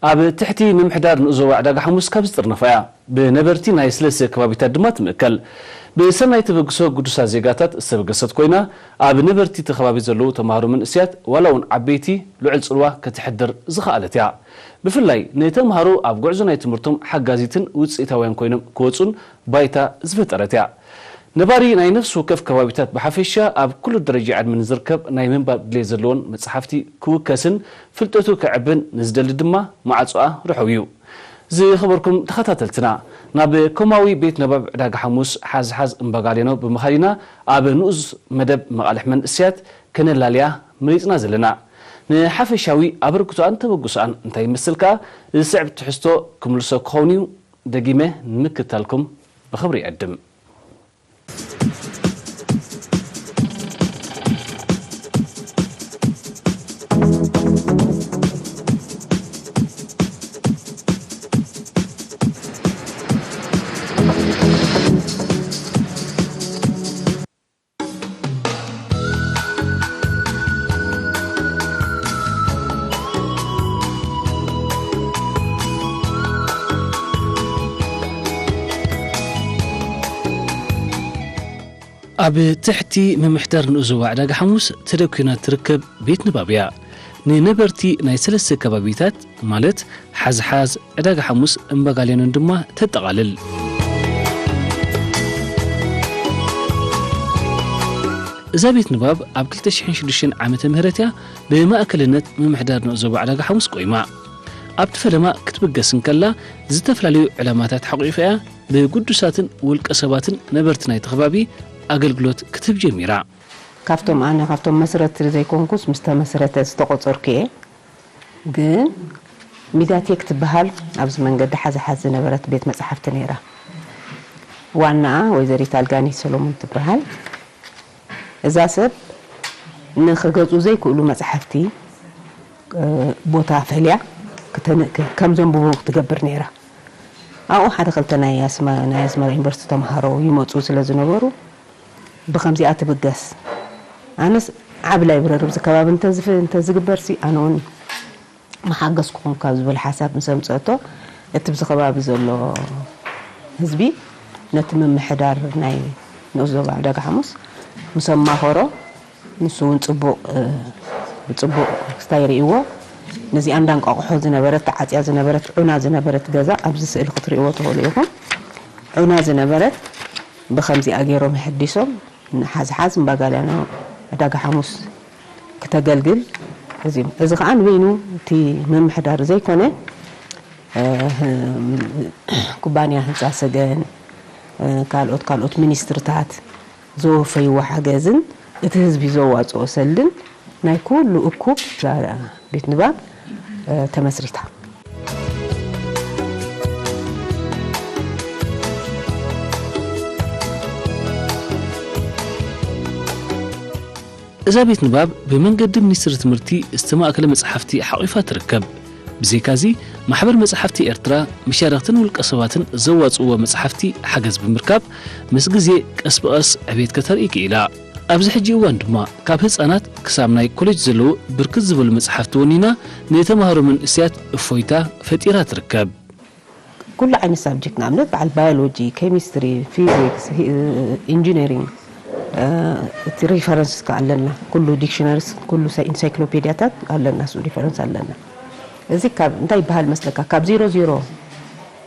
ኣብ ትሕቲ ምምሕዳር ንኡስ ዞባ ዕዳጋ ሓሙስ ካብ ዝጥርነፋ እያ። ብነበርቲ ናይ ስለስተ ከባቢታት ድማ ትምእከል። ብሰናይ ተበግሶ ግዱሳት ዜጋታት ዝተበገሰት ኮይና፣ ኣብ ነበርቲ እቲ ከባቢ ዘለዉ ተምሃሮ መንእሰያት ዋላ እውን ዓበይቲ ልዑል ጽልዋ ከተሕድር ዝኸኣለት እያ። ብፍላይ ንተምሃሮ ኣብ ጉዕዞ ናይ ትምህርቶም ሓጋዚትን ውጽኢታውያን ኮይኖም ክወጹን ባይታ ዝፈጠረት እያ። ነባሪ ናይ ነፍሲ ወከፍ ከባቢታት ብሓፈሻ ኣብ ኩሉ ደረጃ ዕድመ ንዝርከብ ናይ ምንባብ ድሌት ዘለዎን መጽሓፍቲ ክውከስን ፍልጠቱ ከዕብን ንዝደሊ ድማ ማዕጾኣ ርሑው እዩ። ዝኸበርኩም ተኸታተልትና፣ ናብ ኮማዊ ቤት ንባብ ዕዳጋ ሓሙስ ሓዝሓዝ እምባጋሌኖ ብምኻድ ኢና ኣብ ንኡስ መደብ መቓልሕ መንእሰያት ከነላልያ መሪጽና ዘለና። ንሓፈሻዊ ኣበርክቶኣን ተበግሶኣን እንታይ ይመስል ከኣ ዝስዕብ ትሕዝቶ ክምልሶ ክኸውን እዩ። ደጊመ ንምክትታልኩም ብኽብሪ ይዕድም። ኣብ ትሕቲ ምምሕዳር ንኡስ ዞባ ዕዳጋ ሓሙስ ተደኲና ትርከብ ቤት ንባብ እያ። ንነበርቲ ናይ ሰለስተ ከባቢታት ማለት ሓዝሓዝ፣ ዕዳጋ ሓሙስ፣ እምባጋሌኖን ድማ ተጠቓልል። እዛ ቤት ንባብ ኣብ ክልተ ሽሕን ሽዱሽተን ዓመተ ምህረት እያ ብማእከልነት ምምሕዳር ንኡስ ዞባ ዕዳጋ ሓሙስ ቆይማ። ኣብቲ ፈለማ ክትብገስ እንከላ ዝተፈላለዩ ዕላማታት ሓቑፋ እያ ብግዱሳትን ውልቀ ሰባትን ነበርቲ ናይቲ ከባቢ ኣገልግሎት ክትህብ ጀሚራ። ካብቶም ኣነ ካብቶም መስረቲ ዘይኮንኩስ ምስ ተመስረተ ዝተቖጸርኩ እየ። ግን ሚዳቴክ ትበሃል ኣብዚ መንገዲ ሓዝሓዝ ዝነበረት ቤት መጻሕፍቲ ነይራ። ዋናኣ ወይዘሪት ኣልጋኒት ሰሎሞን ትበሃል። እዛ ሰብ ንኽገዝኡ ዘይክእሉ መጻሕፍቲ፣ እ፣ ቦታ ፈልያ ክተን-፣ ክ-፣ ከም ዘንብቡ ትገብር ነይራ። ኣብኡ ሓደ ክልተ ናይ ኣስመ-፣ ናይ ኣስመራ ዩኒቨርሲቲ ተምሃሮ ይመጹ ስለ ዝነበሩ ብኸምዚኣ ትብገስ። ኣነስ ዓቢ ላይብረሪ ኣብዚ ከባቢ እንተዝፍ-፣ እንተዝግበርሲ ኣነ እውን ምሓገዝኩኹም ካብ ዝብል ሓሳብ ምስ ኣምጸእቶ፣ እቲ ብዚ ከባቢ ዘሎ ህዝቢ ነቲ ምምሕዳር ናይ ንኡስ ዞባ ዕዳጋ ሓሙስ ምስ ኣማኸሮ፣ ንሱ እውን ጽቡቕ፣ እ፣ ብጽቡቕ ክስታይ ርእይዎ። ነዚኣ እንዳ እንቋቑሖ ዝነበረት፣ ተዓጽያ ዝነበረት፣ ዑና ዝነበረት ገዛ ኣብዚ ስእሊ ክትርእይዎ ትኽእሉ ኢኹም። ዑና ዝነበረት ብኸምዚኣ ገይሮም ኣሐዲሶም፣ ንሓዝሓዝ እምባጋልያኖ ዕዳጋ ሓሙስ ክተገልግል፣ እዚ፣ እዚ ኸኣ ንበይኑ እቲ ምምሕዳር ዘይኮነ፣ እ፣ ኩባንያ ህንጻ ሰገን፣ እ፣ ካልኦት፣ ካልኦት ሚኒስትርታት ዘወፈይዎ ሓገዝን እቲ ህዝቢ ዘዋጽኦ ሰልድን ናይ ኩሉ እኩብ እዛ ቤት ንባብ፣ እ፣ ተመስሪታ። እዛ ቤት ንባብ ብመንገዲ ሚኒስትሪ ትምህርቲ ዝተማእከለ መጽሓፍቲ ሓቒፋ ትርከብ። ብዘይካዚ፣ ማሕበር መጽሓፍቲ ኤርትራ፣ መሻርኽትን ውልቀ ሰባትን ዘዋጽእዎ መጽሓፍቲ ሓገዝ ብምርካብ፣ ምስ ግዜ ቀስ ብቐስ ዕቤት ከተርኢ ክኢላ። ኣብዚ ሕጂ እዋን ድማ፣ ካብ ህጻናት ክሳብ ናይ ኮሌጅ ዘለዉ ብርክት ዝበሉ መጽሓፍቲ ወኒና፣ ንተማሃሮ መንእሰያት እፎይታ ፈጢራ ትርከብ። ኩሉ ዓይነት ሳብጀክት፣ ንኣብነት በዓል ባዮሎጂ፣ ኬሚስትሪ፣ ፊዚክስ፣ ሂ-፣ ኢንጂነሪንግ፣ እ፣ እቲ ሪፈረንስ ከ ኣለና። ኩሉ ዲክሽነሪስ፣ ኩሉ ሳይ-፣ ኢንሳይክሎፔድያታት ኣለና፣ እሱ ሪፈረንስ ኣለና። እዚ ካብ እንታይ ይበሃል መስለካ? ካብ ዜሮ ዜሮ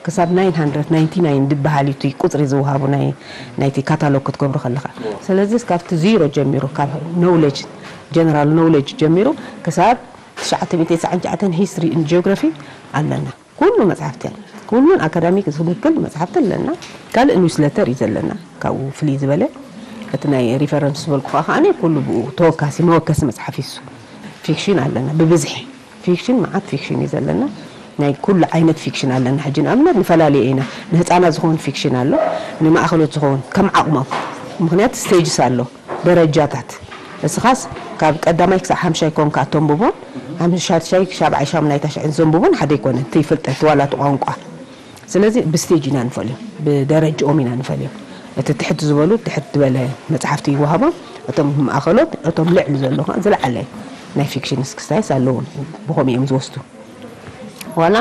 ክሳብ ናይን ሃንድረድ ናይንቲ ናይን ዝበሃል እዩ እቲ ቁጽሪ ዝወሃቡ ናይ፣ ናይቲ ካታሎግ ክትገብሮ ከለኻ። ስለዚ ካብቲ ዜሮ ጀሚሩ፣ ካብ ኖውሌጅ፣ ጀነራል ኖውሌጅ ጀሚሩ ክሳብ ትሽዓተ ሚእቲ ተስዓን ትሽዓተን ሂስትሪ ኤንድ ጂኦግራፊ ኣለና። ኩሉ መጽሓፍቲ፣ ኩሉን ኣካዳሚክ ዝውክል መጽሓፍቲ ኣለና። ካልእ ኒውስለተር እዩ ዘለና፣ ካብኡ ፍልይ ዝበለ። እቲ ናይ ሪፈረንስ ዝበልኩኻ ከኣ ኩሉ ብኡ ተወካሲ፣ መወከሲ መጽሓፍ እዩ እሱ። ፊክሽን ኣለና ብብዝሒ። ፊክሽን፣ መዓት ፊክሽን እዩ ዘለና። ናይ ኩሉ ዓይነት ፊክሽን ኣለና። ሕጂ ንኣብነት ንፈላለየ ኢና። ንህፃናት ዝኸውን ፊክሽን ኣሎ፣ ንማእኸሎት ዝኸውን ከም ዓቕሞም። ምኽንያት ስቴጅስ ኣሎ፣ ደረጃታት። እስኻስ ካብ ቀዳማይ ክሳብ ሓምሻይ ኮንካ እተንብቦን፣ ሓምሻይ፣ ሻብዓይ፣ ሻምናይ፣ ታሽዐን ዘንብቦን ሓደ ኣይኮነን። እቲ ፍልጠት ዋላ እቲ ቋንቋ። ስለዚ ብስቴጅ ኢና ንፈልዮም፣ ብደረጅኦም ኢና ንፈልዮም። እቲ ትሕት ዝበሉ ትሕት ዝበለ መጽሓፍቲ ይወሃቦም፣ እቶም ማእኸሎት፣ እቶም ልዕሊ ዘሎ ኸዓ ዝለዓለ ናይ ፊክሽን ስክስታይስ ኣለዎም፣ ብኸምኡ እዮም ዝወስዱ። ዋላ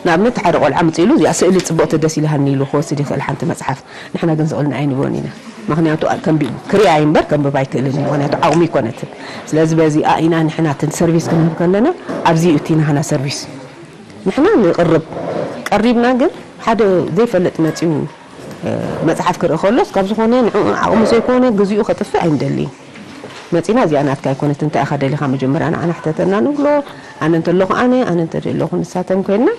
ንኣብነት ሓደ ቆልዓ ምፅእ ኢሉ እዚኣ ስእሊ ፅብቕቲ ደስ ኢላሃኒ ኢሉ ክወስድ ይኽእል ሓንቲ መፅሓፍ። ንሕና ግን ስቕልና ኣይንቦን ኢና። ምኽንያቱ ከንቢቡ ክሪኣ እምበር ከንብባ ኣይክእልን እዩ። ምኽንያቱ ዓቕሚ ኣይኮነትን። ስለዚ በዚኣ ኢና ንሕና እቲ ሰርቪስ ክንህብ ከለና ኣብዚ እዩ እቲ ናህና ሰርቪስ። ንሕና ንቕርብ ቀሪብና ግን ሓደ ዘይፈልጥ መፂኡ መጽሓፍ ክርኢ ከሎስ ካብ ዝኾነ ንዕኡ ዓቕሙ ዘይኮነ ግዚኡ ከጥፍእ ኣይንደልይን። መጺና እዚኣ ናትካ ኣይኮነትን እንታይ ኢኻ ደሊኻ መጀመርያ ንዓና ሕተተና ንብሎ። ኣነ እንተለኹ ኣነ ኣነ እንተደለኹ ንሳተን ኮይንና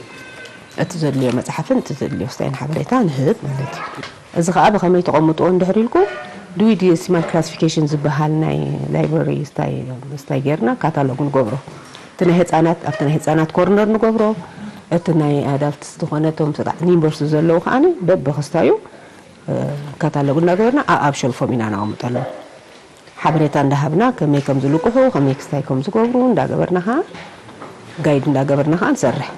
እቲ ዘድልዮ መጽሓፍን እቲ ዘድልዮ ስታይን ሓበሬታ ንህብ ማለት እዩ። እዚ ኸኣ ብኸመይ ተቐምጥዎ እንድሕር ኢልኩም ዱይ ዲሲማል ክላሲፊኬሽን ዝበሃል ናይ ላይብረሪ ስታይ ስታይ ጌርና ካታሎግ ንገብሮ። እቲ ናይ ህፃናት ኣብቲ ናይ ህፃናት ኮርነር ንገብሮ። እቲ ናይ ኣዳልትስ ዝኾነ እቶም ስጣዕ ኒምበርስ ዘለዉ ከዓኒ በብኽስታዩ ካታሎግ እንዳገበርና ኣብ ኣብ ሸልፎም ኢና ነቐምጠሎም። ሓበሬታ እንዳሃብና ከመይ ከም ዝልቅሑ ከመይ ክስታይ ከም ዝገብሩ እንዳገበርና ከዓ ጋይድ እንዳገበርና ከዓ ንሰርሕ።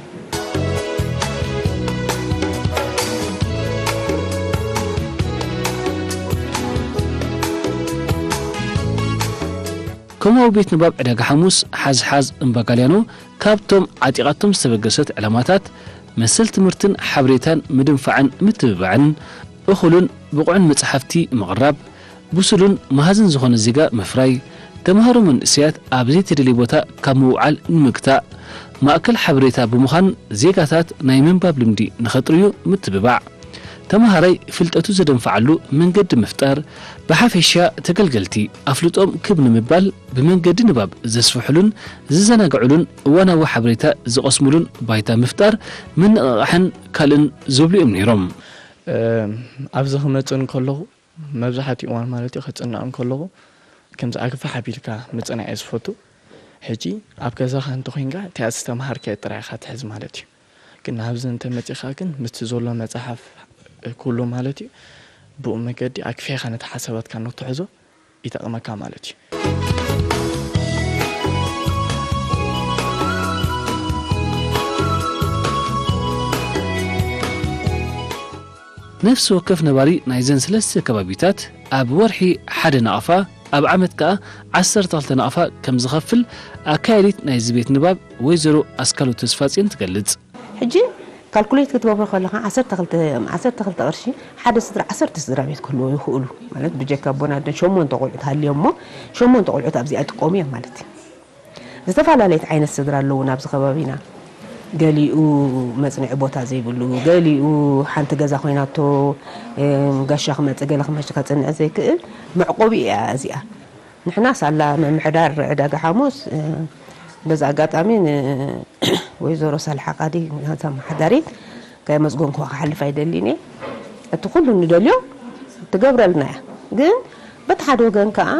ከምኡ ቤት ንባብ ዕዳጋ ሓሙስ ሓዝሓዝ እምባጋልያኖ ካብቶም ዓጢቓቶም ዝተበገሰት ዕላማታት መሰል ትምህርትን ሓበሬታን ምድንፋዕን ምትብባዕን እኹልን ብቑዕን መጻሕፍቲ ምቕራብ ብሱሉን መሃዝን ዝኾነ ዜጋ ምፍራይ ተምሃሮ መንእሰያት ኣብ ዘይተደልየ ቦታ ካብ ምውዓል ንምግታእ ማእከል ሓበሬታ ብምዃን ዜጋታት ናይ ምንባብ ልምዲ ንኸጥርዩ ምትብባዕ ተምሃራይ ፍልጠቱ ዘደንፍዓሉ መንገዲ ምፍጣር፣ ብሓፈሻ ተገልገልቲ ኣፍልጦኦም ክብ ንምባል ብመንገዲ ንባብ ዘስፍሕሉን ዝዘናግዕሉን እዋናዊ ሓበሬታ ዝቐስምሉን ባይታ ምፍጣር፣ ምንቕቓሕን ካልእን ዝብሉ እዮም ነይሮም። ኣብዚ ክመጽእ እንከለኹ መብዛሕትኡ እዋን ማለት እዩ ክጽናዕ እንከለኹ ከምዚ ኣግፋሕ ኣቢልካ ምጽናዕ እየ ዝፈቱ። ሕጂ ኣብ ገዛኻ እንተኾይንካ እቲኣ ዝተምሃርካዮ ጥራይ ኢኻ ትሕዝ ማለት እዩ። ግን ናብዚ እንተመጺኻ ግን ምስቲ ዘሎ መጽሓፍ ኩሉ ማለት እዩ ብኡ መገዲ ኣግፊሕኻ ነቲ ሓሳባትካ ንክትሕዞ ይጠቕመካ ማለት እዩ። ነፍሲ ወከፍ ነባሪ ናይዘን ሰለስተ ከባቢታት ኣብ ወርሒ ሓደ ናቕፋ ኣብ ዓመት ከኣ ዓሰርተ ክልተ ናቕፋ ከም ዝኸፍል ኣካያዲት ናይዚ ቤት ንባብ ወይዘሮ ኣስካሉ ተስፋጽዮን ትገልጽ። ሕጂ ካልኩሌት ክትገብሮ ከለኻ ዓሰርተ ክልተ ዓሰርተ ክልተ ቅርሺ ሓደ ስድራ ዓሰርተ ስድራ ቤት ክህልዎ ይኽእሉ ማለት ብጀካ ኣቦን ኣደን ሸሞንተ ቆልዑት ሃልዮም እሞ ሸሞንተ ቆልዑት ኣብዚኣ ይጥቀሙ እዮም ማለት እዩ። ዝተፈላለየት ዓይነት ስድራ ኣለዉ ናብዚ ከባቢና። ገሊኡ መጽንዒ ቦታ ዘይብሉ፣ ገሊኡ ሓንቲ ገዛ ኮይናቶ ጋሻ ክመጽእ ገለ ክመሽ ከጽንዕ ዘይክእል መዕቆቢ እያ እዚኣ። ንሕና ሳላ ምምሕዳር ዕዳጋ ሓሙስ በዚ ኣጋጣሚ ንወይዘሮ ሳልሓ ቃዲ ናታ ኣመሓዳሪት ከየመስገንኩዋ ክሓልፍ ኣይደልን እየ። እቲ ኩሉ ንደልዮ ትገብረልና እያ። ግን በቲ ሓደ ወገን ከኣ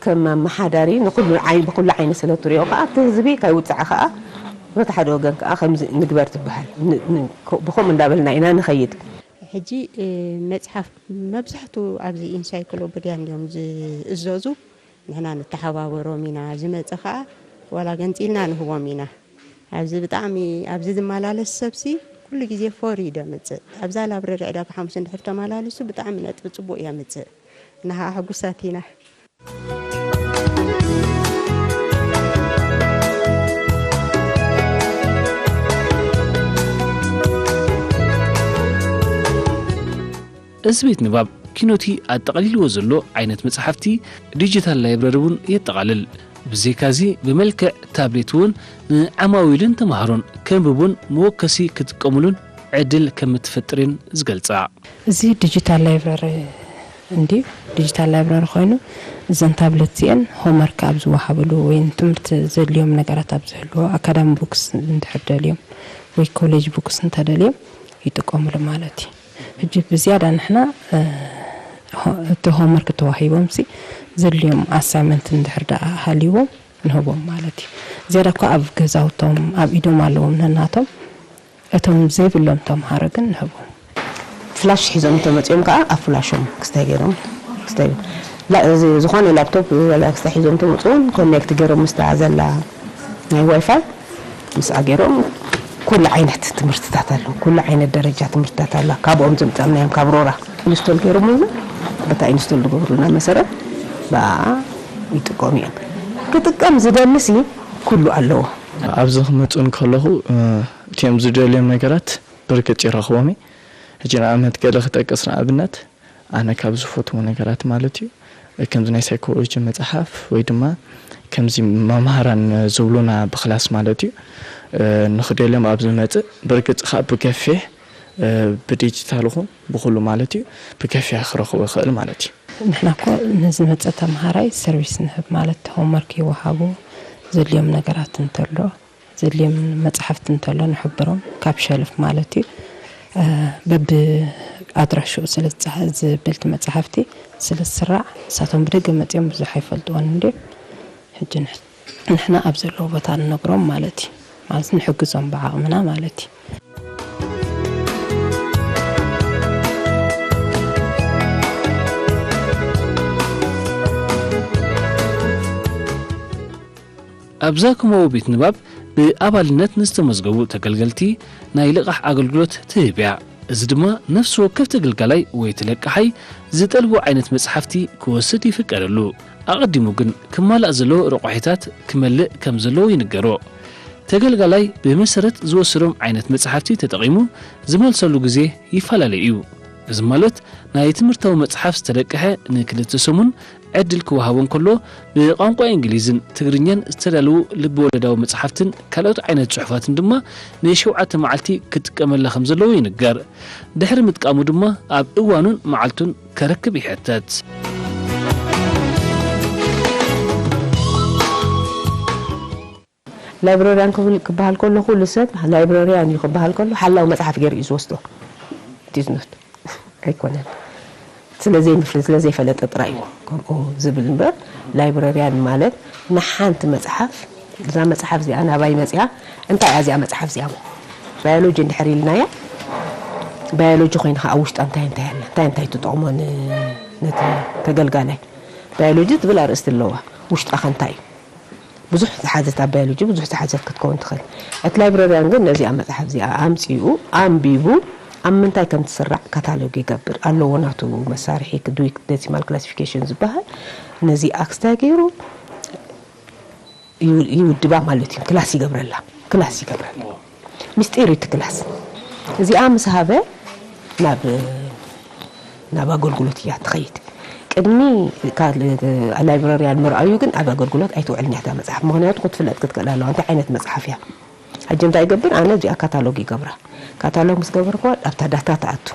ከም ኣመሓዳሪ ንኩሉ ዓይኒ ብኩሉ ዓይኒ ስለ ትሪኦ ከኣ እቲ ህዝቢ ከይውጻዕ ከኣ በቲ ሓደ ወገን ከኣ ከምዚ ንግበር ትበሃል። ን- ን- ብከምኡ እንዳበልና ኢና ንኸይድ። ሕጂ መፅሓፍ መብዛሕቱ ኣብዚ ኢንሳይክሎብድያ እንዲዮም ዝእዘዙ ንሕና ንተሓባበሮም ኢና ዝመፀ ከዓ ዋላ ገንፂልና ንህቦም ኢና ኣብዚ ብጣዕሚ ኣብዚ ዝመላለስ ሰብሲ ኩሉ ግዜ ፎሪ እዩ ደምፅእ ኣብዛ ላብረሪ ዕዳጋ ሓሙስ እንድሕር ተመላሊሱ ብጣዕሚ ነጥቢ ፅቡቅ የምፅእ እና ከዓ ሕጉሳት ኢና እዚ ቤት ንባብ ኪኖቲ ኣጠቓሊልዎ ዘሎ ዓይነት መጻሕፍቲ ዲጂታል ላይብረሪ እውን የጠቓልል። ብዘይካዚ ብመልክዕ ታብሌት እውን ንዓማዊልን ተምሃሮን ከንብቡን መወከሲ ክጥቀሙሉን ዕድል ከም እትፈጥር እየን ዝገልጻ። እዚ ዲጂታል ላይብረሪ እንድዩ። ዲጂታል ላይብረሪ ኮይኑ እዘን ታብለት እዚአን ሆምወርክ ኣብ ዝወሃብሉ ወይ ንትምህርቲ ዘድልዮም ነገራት ኣብ ዝህልዎ ኣካዳሚ ቡክስ እንድሕር ደልዮም ወይ ኮሌጅ ቡክስ እንተደልዮም ይጥቀሙሉ ማለት እዩ። ሕጂ ብዝያዳ ንሕና እቲ ሆምወርክ ተዋሂቦም ሲ ዘድልዮም ኣሳይመንት እንድሕር ደኣ ሃልይዎም ንህቦም ማለት እዩ። ዝያዳ እኳ ኣብ ገዛውቶም ኣብ ኢዶም ኣለዎም ነናቶም እቶም ዘይብሎም ተምሃሮ ግን ንህቦም። ፍላሽ ሒዞም እንተመፂኦም ከዓ ኣብ ፍላሾም ክስታይ ገይሮም ክስታይ ላ- እዚ ዝኾነ ላፕቶፕ ወላ ክስታይ ሒዞም እንተመፅኡ ኮኔክት ገይሮም ምስታ ዘላ ናይ ዋይፋይ ምስኣ ገይሮም ኩሉ ዓይነት ትምህርትታት ኣሎ ኩሉ ዓይነት ደረጃ ትምህርትታት ኣላ ካብኦም ዘምፀእናዮም ካብ ሮራ ኢንስቶል ገይሮምልና በታ ኢንስቶል ዝገብሩልና መሰረት ብኣ ይጥቀሙ እዮም ክጥቀም ዝደሊ ሲ ኩሉ ኣለዎ ኣብዚ ክመፁ እንከለኹ እቲኦም ዝደልዮም ነገራት ብርግጽ ይረኽቦም እዩ። ሕጂ ንኣብነት ገለ ክጠቅስ፣ ንኣብነት ኣነ ካብ ዝፈትዎ ነገራት ማለት እዩ፣ ከምዚ ናይ ሳይኮሎጂ መጽሓፍ ወይ ድማ ከምዚ መምሃራን ዝብሉና ብክላስ ማለት እዩ፣ ንኽደልዮም ኣብ ዝመጽእ ብርግጽ ከኣ ብገፊሕ ብዲጂታል ይኹን ብኹሉ ማለት እዩ ብገፊሕ ክረኽቦ ይኽእል ማለት እዩ። ንሕና እኮ ንዝመጸ ተምሃራይ ሰርቪስ ንህብ ማለት ሆምወርክ ይወሃቦ፣ ዘድልዮም ነገራት እንተሎ ዘድልዮም መጽሓፍቲ እንተሎ ንሕብሮም ካብ ሸልፍ ማለት እዩ። በቢ ኣድራሽኡ ስለ ዝብልቲ መጽሓፍቲ ስለ ዝስራዕ ንሳቶም ብደገ መጺኦም ብዙሕ ኣይፈልጥዎን እንድዮም። ሕጂ ንሕና ኣብ ዘለዎ ቦታ ንነግሮም ማለት እዩ። ማለት ንሕግዞም ብዓቕምና ማለት እዩ። ኣብዛ ኮማዊ ቤት ንባብ ብኣባልነት ንዝተመዝገቡ ተገልገልቲ ናይ ልቓሕ ኣገልግሎት ትህብ እያ። እዚ ድማ ነፍሲ ወከፍ ተገልጋላይ ወይ ተለቃሓይ ዝጠልቦ ዓይነት መጽሓፍቲ ክወስድ ይፍቀደሉ። ኣቐዲሙ ግን ክማላእ ዘለዎ ረቋሒታት ክመልእ ከም ዘለዎ ይንገሮ። ተገልጋላይ ብመሰረት ዝወሰዶም ዓይነት መጽሓፍቲ ተጠቒሙ ዝመልሰሉ ግዜ ይፈላለ እዩ። እዚ ማለት ናይ ትምህርታዊ መጽሓፍ ዝተለቅሐ ንክልተ ሰሙን ዕድል ክወሃቦ እንከሎ፣ ብቋንቋ እንግሊዝን ትግርኛን ዝተዳለዉ ልብ-ወለዳዊ መጽሓፍትን ካልኦት ዓይነት ጽሑፋትን ድማ ንሸውዓተ መዓልቲ ክጥቀመላ ከም ዘለዎ ይንገር። ድሕሪ ምጥቃሙ ድማ ኣብ እዋኑን መዓልቱን ከረክብ ይሕተት። ላይብረርያን ክብል ክበሃል ከሎ ኩሉ ሰብ ላይብረርያን እዩ ክበሃል ከሎ ሓላው መፅሓፍ ገይሩ እዩ ዝወስዶ። ዲዝኖት ኣይኮነን። ስለ ዘይምፍል ስለ ዘይፈለጠ ጥራይ እዩ ከምኡ ዝብል እምበር፣ ላይብረርያን ማለት ንሓንቲ መፅሓፍ፣ እዛ መፅሓፍ እዚኣ ናባይ መፅያ፣ እንታይ እያ እዚኣ መፅሓፍ እዚኣ? ባዮሎጂ እንድሕር ኢልናያ፣ ባዮሎጂ ኮይንካ ኣብ ውሽጣ እንታይ እንታይ ኣላ፣ እንታይ እንታይ ትጠቕሞ ን- ነቲ ተገልጋላይ? ባዮሎጂ ትብል ኣርእስቲ ኣለዋ። ውሽጣ ከ እንታይ እዩ? ብዙሕ ዝሓዘት፣ ኣብ ባዮሎጂ ብዙሕ ዝሓዘት ክትከውን ትኽእል። እቲ ላይብረርያን ግን ነዚኣ መፅሓፍ እዚኣ ኣምፂኡ ኣንቢቡ ኣብ ምንታይ ከም ትስራዕ ካታሎግ ይገብር ኣለዎ። ናቱ መሳርሒ ዱዊክ ደሲማል ክላሲፊኬሽን ዝበሃል ነዚ ኣክስታይ ገይሩ ይውድባ ማለት እዩ። ክላስ ይገብረላ፣ ክላስ ይገብረላ፣ ምስጢር እዩ እቲ ክላስ። እዚኣ ምስ ሃበ ናብ ናብ ኣገልግሎት እያ ትኸይድ። ቅድሚ ላይብረርያን ምርኣዩ ግን ኣብ ኣገልግሎት ኣይትውዕልን እያ እታ መፅሓፍ። ምኽንያቱ ክትፍለጥ ክትክእል ኣለዋ እንታይ ዓይነት መፅሓፍ እያ። ሕጂ እንታይ ይገብር? ኣነ እዚኣ ካታሎግ ይገብራ። ካታሎግ ምስ ገበርክዋ ኣብታ ዳታ ትኣቱ።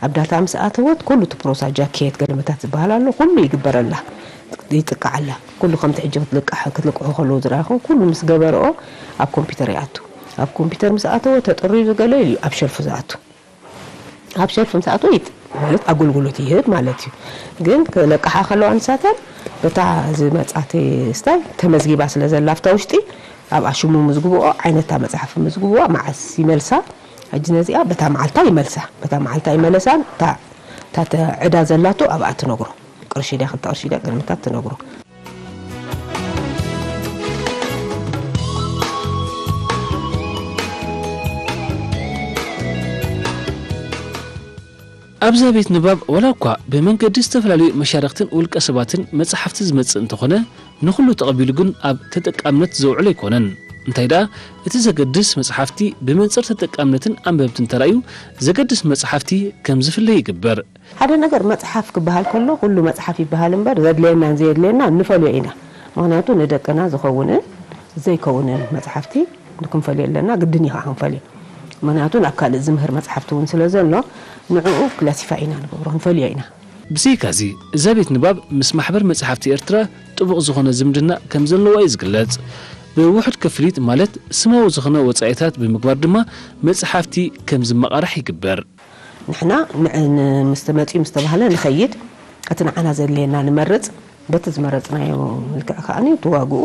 ኣብ ዳታ ምስ ኣተወት ኩሉ እቲ ፕሮሳ ጃኬት ገለመታት ዝበሃል ኣሎ ኩሉ ይግበረላ፣ ይጥቃዓላ። ኩሉ ከምቲ ሕጂ ክትልቃሕ ክትልቅሑ ከለዉ ዝረኣኹ ኩሉ ምስ ገበርኦ ኣብ ኮምፒውተር ይኣቱ። ኣብ ኮምፒውተር ምስ ኣተወ ተጠሪዙ ገለ ኢሉ ኣብ ሸልፉ ዝኣቱ። ኣብ ሸልፍ ምስ ኣተወ ይጥ ማለት ኣገልግሎት ይህብ ማለት እዩ። ግን ክለቅሓ ከለዋ ንሳተን በታ ዝመጻት ስታይ ተመዝጊባ ስለ ዘላ ኣብታ ውሽጢ ኣብኣ ሽሙ ምዝግብኦ ዓይነታ መጽሓፍ ምዝግብዋ መዓስ ይመልሳ። ሕጂ ነዚኣ በታ መዓልታ ይመልሳ። በታ መዓልታ ይመለሳን እታ እታ ዕዳ ዘላቶ ኣብኣ ትነግሮ። ቅርሺ ድያ ክልተ ቅርሺ ድያ ቅድምታት ትነግሮ። ኣብዛ ቤት ንባብ ዋላ እኳ ብመንገዲ ዝተፈላለዩ መሻርኽትን ውልቀ ሰባትን መጽሓፍቲ ዝመጽእ እንተኾነ ንኹሉ ተቐቢሉ ግን ኣብ ተጠቃምነት ዘውዕሎ ኣይኮነን። እንታይ ደኣ እቲ ዘገድስ መጽሓፍቲ ብመንጽር ተጠቃምነትን ኣንበብትን ተራእዩ ዘገድስ መጽሓፍቲ ከም ዝፍለ ይግበር። ሓደ ነገር መፅሓፍ ክበሃል ከሎ ኩሉ መፅሓፍ ይበሃል እምበር ዘድልየናን ዘየድልየናን ንፈልዮ ኢና። ምኽንያቱ ንደቅና ዝኸውንን ዘይከውንን መፅሓፍቲ ክንፈልዮ ኣለና፣ ግድን እዩ ከዓ ክንፈልዮ። ምኽንያቱ ናብ ካልእ ዝምህር መፅሓፍቲ እውን ስለ ዘሎ ንዕኡ ክላሲፋይ ኢና ንገብሮ፣ ክንፈልዮ ኢና። ብዘይካዚ እዛ ቤት ንባብ ምስ ማሕበር መፅሓፍቲ ኤርትራ ጥቡቕ ዝኾነ ዝምድና ከም ዘለዋ እዩ ዝግለፅ። ብውሑድ ክፍሊት ማለት ስማዊ ዝኾነ ወፃኢታት ብምግባር ድማ መፅሓፍቲ ከም ዝመቓራሕ ይግበር። ንሕና ምስ ተመፅኡ ምስ ተባህለ ንኸይድ፣ እቲ ንዓና ዘድልየና ንመርፅ፣ በቲ ዝመረፅናዮ መልክዕ ከዓ እቲ ዋግኡ፣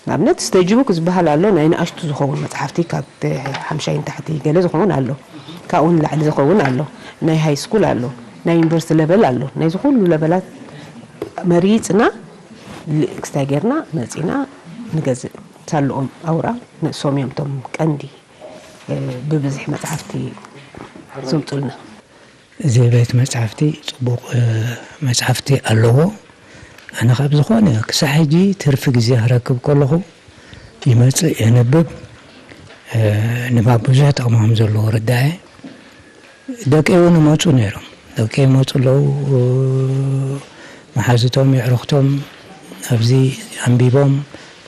ንኣብነት ስተጂ ቡክ ዝበሃል ኣሎ፣ ናይ ንኣሽቱ ዝኸውን መፅሓፍቲ ካብ ሓምሻይ ንታሕቲ ገለ ዝኸውን ኣሎ፣ ካብኡ ንላዕሊ ዝኸውን ኣሎ፣ ናይ ሃይ ስኩል ኣሎ፣ ናይ ዩኒቨርሲቲ ለቨል ኣሎ፣ ናይዚ ኩሉ ለቨላት መሪፅና ክስታይ ጌርና መፂና ንገዝእ። ሳልኦም ኣውራ ንሶም እዮም እቶም ቀንዲ ብብዝሒ መፅሓፍቲ ዘምፁልና። እዚ ቤት መፃሕፍቲ ፅቡቕ መፃሕፍቲ ኣለዎ። ኣነ ካብ ዝኾነ ክሳብ ሕጂ ትርፊ ግዜ ክረክብ ከለኹ ይመፅእ የንብብ። ንባብ ብዙሕ ጥቕሚ ከም ዘለዎ ርዳኤ። ደቂ እውን ይመፁ ነይሮም። ደቂ ይመፁ ኣለዉ። መሓዝቶም፣ የዕሩኽቶም ኣብዚ ኣንቢቦም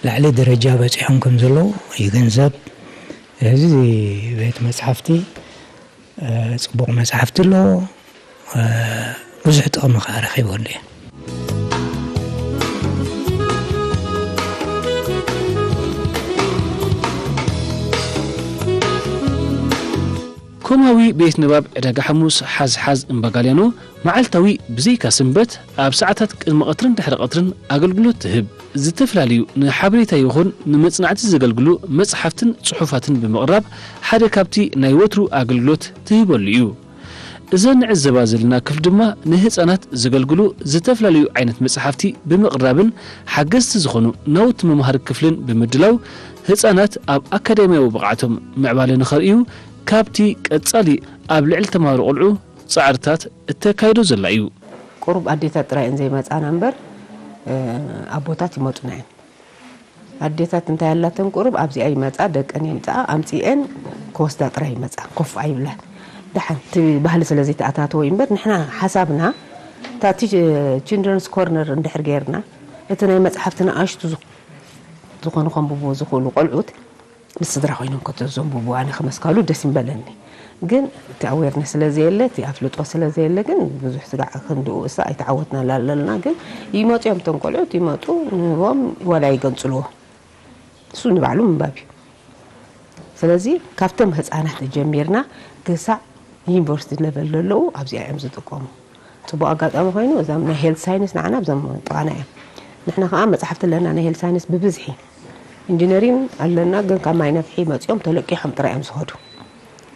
ላዕሊ ደረጃ በፂሖም ከም ዘለዉ ይግንዘብ። እዚ ቤት መፅሓፍቲ፣ እ፣ ፅቡቕ መፅሓፍቲ ኣለዎ። እ፣ ብዙሕ ጥቕሚ ከዓ ረኺበሉ እየ። ኮማዊ ቤት ንባብ ዕዳጋ ሓሙስ ሓዝ ሓዝ እምባጋልያኖ መዓልታዊ ብዘይካ ሰንበት ኣብ ሰዓታት ቅድሚ ቀትርን ድሕሪ ቀትርን ኣገልግሎት ትህብ። ዝተፈላለዩ ንሓበሬታ ይኹን ንመጽናዕቲ ዘገልግሉ መጽሓፍትን ጽሑፋትን ብምቕራብ ሓደ ካብቲ ናይ ወትሩ ኣገልግሎት ትህበሉ እዩ። እዘ ንዕዘባ ዘለና ክፍሊ ድማ ንህጻናት ዘገልግሉ ዝተፈላለዩ ዓይነት መጽሓፍቲ ብምቕራብን ሓገዝቲ ዝኾኑ ናውቲ መምሃሪ ክፍልን ብምድላው ህጻናት ኣብ ኣካዳሚያዊ ብቕዓቶም ምዕባለ ንኸርእዩ ካብቲ ቀጻሊ ኣብ ልዕሊ ተማሃሮ ቆልዑ ጻዕርታት እተካይዶ ዘላ እዩ። ቁሩብ ኣዴታት ጥራይ እየን ዘይመጻና እምበር፣ እ፣ ኣቦታት ይመጹና እየን። ኣዴታት እንታይ ኣላተን ቁሩብ ኣብዚኣ ይመጻ፣ ደቀን የምጽኣ፣ ኣምጺኤን ክወስዳ ጥራይ ይመጻ፣ ኮፍ ኣይብላን። ደሓን እቲ ባህሊ ስለ ዘይተኣታተወ እዩ እምበር፣ ንሕና ሓሳብና እታ እቲ ቺልድረንስ ኮርነር እንድሕር ጌርና፣ እቲ ናይ መጽሓፍቲ ንኣሽቱ ዝኽ-፣ ዝኾኑ ከንብብዎ ዝኽእሉ ቆልዑት፣ ምስ ስድራ ኮይኖም ከተዘንብቡ ኣነ ከም ኣስካሉ ደስ ይምበለኒ። ግን እቲ ኣዌርነስ ስለ ዘየለ፣ እቲ ኣፍልጦ ስለ ዘየለ ግን ብዙሕ ስጋዕ ክንድኡ እሳ ኣይተዓወትናላ ኣለና። ግን ይመጹ እዮም እቶም ቆልዑት፣ ይመጡ፣ ንህቦም ዋላ ይገንጽልዎ። እሱ ንባዕሉ ምንባብ እዩ። ስለዚ ካብቶም ህጻናት ጀሚርና ክሳዕ ዩኒቨርሲቲ ለቨል ዘለዉ ኣብዚኣ እዮም ዝጥቀሙ። ጽቡቕ ኣጋጣሚ ኮይኑ እዞም ናይ ሄልት ሳይንስ ንዓና ኣብዞም ጥቓና እዮም። ንሕና ከኣ መጻሕፍቲ ኣለና ናይ ሄልት ሳይንስ ብብዝሒ። ኢንጂነሪን ኣለና ግን ካብ ማይ ነፍሒ መጺኦም ተለቂሖም ጥራይ እዮም ዝኸዱ።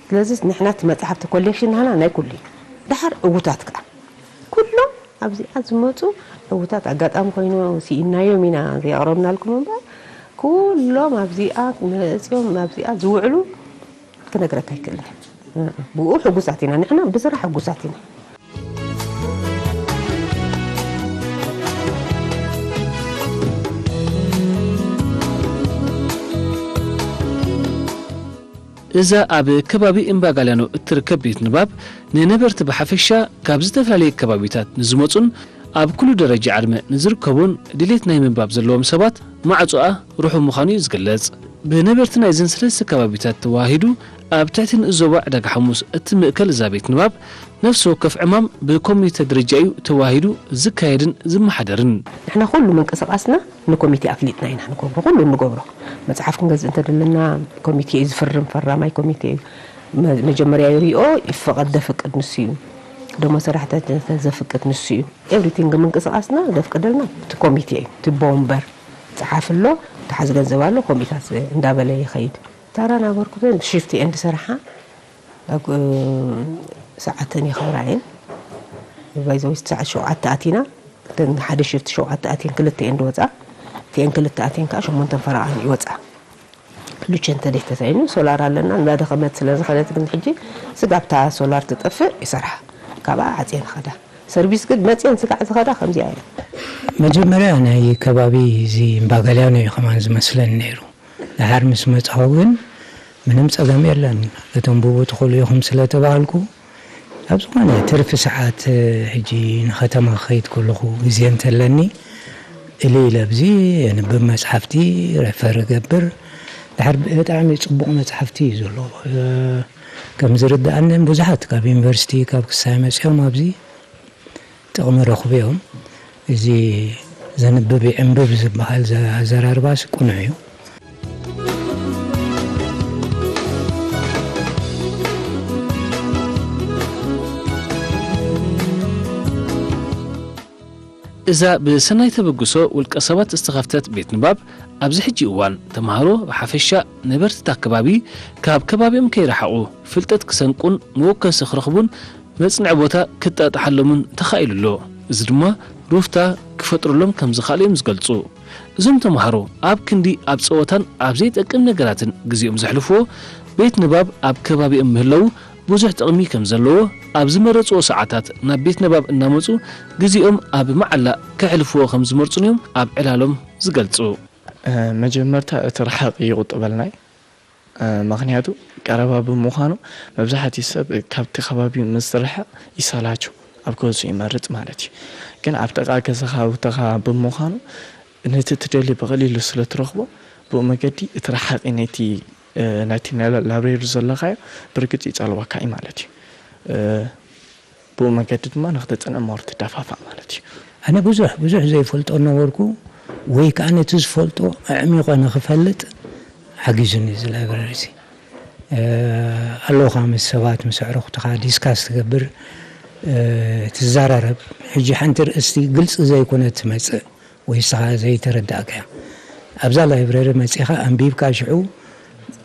ስለዚ ንሕና እቲ መጻሕፍቲ ኮሌክሽን ናህና ናይ ኩሉ እዩ። ደሓር ዕዉታት ከኣ ኩሎም ኣብዚኣ ዝመጹ ዕዉታት ኣጋጣሚ ኮይኑ ስኢናዮም ኢና ዘየቕረብናልኩም እምበር ኩሎም ኣብዚኣ መጺኦም ኣብዚኣ ዝውዕሉ ክነግረካ ኣይክእልን እየ። ብኡ ሕጉሳት ኢና፣ ንሕና ብስራሕ ሕጉሳት ኢና። እዛ ኣብ ከባቢ እምባጋልያኖ እትርከብ ቤት ንባብ ንነበርቲ ብሓፈሻ ካብ ዝተፈላለየ ከባቢታት ንዝመጹን ኣብ ኩሉ ደረጃ ዕድመ ንዝርከቡን ድሌት ናይ ምንባብ ዘለዎም ሰባት ማዕጾኣ ርሑም ምዃኑ እዩ ዝግለጽ። ብነበርቲ ናይዘን ሰለስተ ከባቢታት ተዋሂዱ ኣብ ትሕቲ ንኡስ ዞባ ዕዳጋ ሓሙስ እትምእከል እዛ ቤት ንባብ ነፍሲ ወከፍ ዕማም ብኮሚተ ደረጃ እዩ ተዋሂዱ ዝካየድን ዝመሓደርን። ንሕና ኩሉ ምንቅስቓስና ንኮሚቴ ኣፍሊጥና ኢና ንገብሮ፣ ኩሉ እንገብሮ። መጽሓፍ ክንገዝእ እንተደለና ኮሚቴ እዩ ዝፍርም፣ ፈራማይ ኮሚቴ እዩ። መ-፣ መጀመርያ ይሪኦ፣ ይፈቐድ ደፍቅድ ንሱ እዩ። ደሞ ሰራሕተኛታት ዘፍቅድ ንሱ እዩ። ኤቭሪቲንግ ምንቅስቓስና ዘፍቅደልና እቲ ኮሚቴ እዩ። እቲ ቦምበር ጸሓፊ ኣሎ፣ ተሓዝ ገንዘብ ኣሎ፣ ኮሚታት እንዳበለ ይኸይድ። ታራን ኣበርክቶን ብሽፍቲ እየን ዝሰርሓ። ኣብ፣ እ፣ ሰዓተን የኽብራ እየን። ባይ ዘ ወይ ሰዓት ሸውዓተ ኣቲና፣ እተን ሓደ ሽፍቲ ሸውዓተ ኣትየን ክልተ እየን ዝወፃ። እቲአን ክልተ ኣትየን ከዓ ሸሞንተን ፈረቓን ይወፃ። ሉቸ እንተደይ ተሳኢኑ ሶላር ኣለና፣ እንዳደኸመት ስለ ዝኸደት ግን ሕጂ ስጋብ እታ ሶላር ትጠፍእ ይሰርሓ። ካብኣ ዓፅየን ኸዳ። ሰርቪስ ግን መፅየን ስጋዕ ዝኸዳ ከምዚኣ እየን። መጀመርያ ናይ ከባቢ እዚ እምባጋልያኖ እዩ ከማን ዝመስለኒ ነይሩ። ደሓር ምስ መጻኹ ግን ምንም ጸገም የለን። ከተንብቡ ትኽእሉ ኢኹም ስለ ተባሃልኩ፣ ኣብ ዝኾነ ትርፊ ሰዓት፣ ሕጂ ንኸተማ ክኸይድ ከለኹ ግዜ እንተለኒ፣ እልይ ኢለ ኣብዚ የንብብ መጽሓፍቲ፣ ሬፈር እገብር። ደሓር ብጣዕሚ ጽቡቕ መጽሓፍቲ እዩ ዘሎ። ከም ዝርድኣኒ ብዙሓት ካብ ዩኒቨርሲቲ፣ ካብ ክሳይ መጺኦም ኣብዚ ጥቕሚ ረኽቡ እዮም። እዚ ዘንብብ ይዕንብብ ዝበሃል ዘ-፣ ኣዘራርባስ ቅኑዕ እዩ። እዛ ብሰናይ ተበግሶ ውልቀ ሰባት ዝተኸፍተት ቤት ንባብ ኣብዚ ሕጂ እዋን ተምሃሮ ብሓፈሻ ነበርቲ እታ ከባቢ ካብ ከባቢኦም ከይረሓቑ ፍልጠት ክሰንቁን መወከሲ ክረኽቡን መጽንዒ ቦታ ክጣጣሓሎምን ተኻኢሉ ኣሎ። እዚ ድማ ሩፍታ ክፈጥሩሎም ከም ዝኽኣሉ እዮም ዝገልጹ። እዞም ተምሃሮ ኣብ ክንዲ ኣብ ጸወታን ኣብ ዘይጠቅም ነገራትን ግዜኦም ዘሕልፍዎ፣ ቤት ንባብ ኣብ ከባቢኦም ምህላዉ ብዙሕ ጥቕሚ ከም ዘለዎ፣ ኣብ ዝመረጽዎ ሰዓታት ናብ ቤት ንባብ እናመጹ ግዜኦም ኣብ መዓላ ከሕልፍዎ ከም ዝመርጹን እዮም ኣብ ዕላሎም ዝገልጹ። እ፣ መጀመርታ እቲ ርሓቕ ይቑጠበልና እዩ። ምኽንያቱ ቀረባ ብምዃኑ መብዛሕትኡ ሰብ ካብቲ ከባቢ ምስ ዝርሕቕ ይሰላቸው፣ ኣብ ገዝኡ ይመርጽ ማለት እዩ። ግን ኣብ ጥቓ ገዛኻ ቦታኻ ብምዃኑ ነቲ ትደልዮ ብቐሊሉ ስለ ትረኽቦ ብኡ መገዲ እቲ ረሓቒ ነቲ ናይቲ ላይብረሪ ዘለኻዮ ብርግጽ ይጸልወካ እዩ ማለት እዩ። ብኡ መገዲ ድማ ንክተጽንዕ ሞር ትደፋፋእ ማለት እዩ። ኣነ ብዙሕ ብዙሕ ዘይፈልጦ ነበርኩ፣ ወይ ከዓ ነቲ ዝፈልጦ ኣዕሚቐ ንክፈልጥ ሓጊዙኒ እዚ ላይብረሪ እዚ። ኣለውካ ምስ ሰባት ምስ ኣዕሩኽትኻ ዲስካስ ትገብር፣ ትዘራረብ። ሕጂ ሓንቲ ርእስቲ ግልፂ ዘይኮነት ትመፅእ ወይ ንስኻ ዘይተረዳእካያ፣ ኣብዛ ላይብረሪ መፂኻ ኣንቢብካ ሽዑ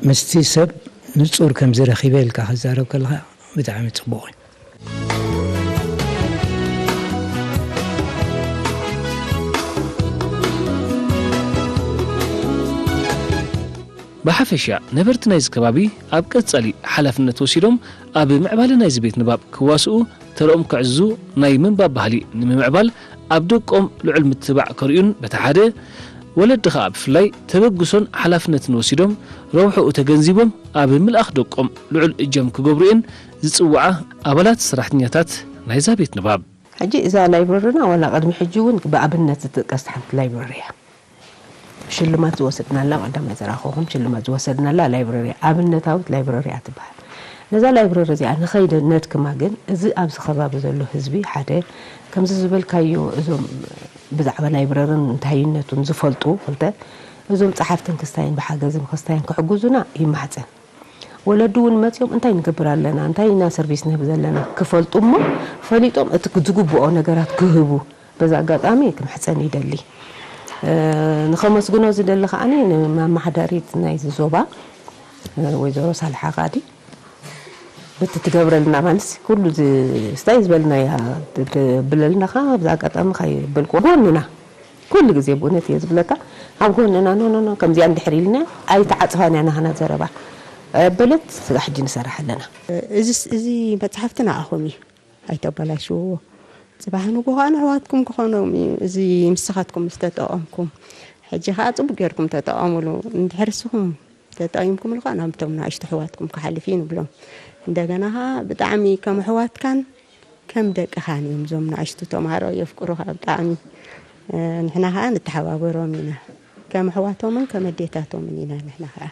ምስቲ ሰብ ንፁር ከምዚ ረኺበ ኢልካ ክዛረብ ከለኻ ብጣዕሚ ፅቡቕ እዩ። ብሓፈሻ ነበርቲ ናይዚ ከባቢ ኣብ ቀጻሊ ሓላፍነት ወሲዶም ኣብ ምዕባለ ናይዚ ቤት ንባብ ክዋስኡ፣ ተረኦም ከዕዝዙ፣ ናይ ምንባብ ባህሊ ንምምዕባል ኣብ ደቆም ልዑል ምትብባዕ ከርእዩን በቲ ሓደ ወለዲ ከኣ ብፍላይ ተበግሶን ሓላፍነትን ወሲዶም ረብሕኡ ተገንዚቦም ኣብ ምልኣኽ ደቆም ልዑል እጃም ክገብሩ እየን ዝጽውዓ ኣባላት ሰራሕተኛታት ናይዛ ቤት ንባብ። ሕጂ እዛ ላይብረሪና ዋላ ቅድሚ ሕጂ እውን ብኣብነት ዝጥቀስ ሓንቲ ላይብረሪ እያ። ሽልማት ዝወሰድናላ ቀዳማይ ዘራኸኹም ሽልማት ዝወሰድናላ ላይብረሪ ኣብነታዊት ላይብረሪ እያ ትበሃል። ነዛ ላይብረሪ እዚኣ ንኸይደ ነድክማ ግን እዚ ኣብዚ ከባቢ ዘሎ ህዝቢ ሓደ ከምዚ ዝበልካዮ እዞም ብዛዕባ ላይብረርን እንታይነቱን ዝፈልጡ ክልተ እዞም ጸሓፍትን ክስታይን ብሓገዝም ክስታይን ክሕግዙና ይማሕጸን። ወለዲ እውን መፅኦም እንታይ ንገብር ኣለና እንታይ ኢና ሰርቪስ ንህብ ዘለና ክፈልጡ እሞ ፈሊጦም እቲ ዝግብኦ ነገራት ክህቡ በዚ ኣጋጣሚ ክምሕፀን ይደሊ። ንኸመስግኖ ዝደሊ ከዓኒ ንመማሓዳሪት ናይዚ ዞባ ወይዘሮ ሳልሓ ቃዲ በቲ ትገብረልና ማንስ ኩሉ ስታይ ዝበልናያ ትብለልና ከ ኣብዚ ኣጋጣሚ ከይበልኩ ጎንና ኩሉ ግዜ ብእውነት እየ ዝብለካ ኣብ ጎንና ኖ ኖ ኖ ከምዚኣ እንድሕር ኢልና ኣይተዓፅፋን እያ ናህና ዘረባ በለት ስጋ ሕጂ ንሰርሕ ኣለና። እዚ እዚ መፅሓፍቲ ንዓኹም እዩ ኣይተበላሽውዎ። ፅባሕ ንግሆ ንኣሕዋትኩም ክኾኖም እዩ እዚ ንስኻትኩም ምስ ተጠቐምኩም። ሕጂ ከዓ ፅቡቅ ጌርኩም ተጠቐምሉ። እንድሕር ንስኹም ተጠቒምኩምሉ ከዓ ናብቶም ንኣሽቱ ኣሕዋትኩም ክሓልፍ እዩ ንብሎም። እንደገና ከዓ ብጣዕሚ ከም ኣሕዋትካን ከም ደቅኻን እዮም እዞም ንኣሽቱ ተምሃሮ የፍቅሩኻ ብጣዕሚ ንሕና ከዓ ንተሓባበሮም ኢና ከም ኣሕዋቶምን ከም ኣዴታቶምን ኢና ንሕና ከዓ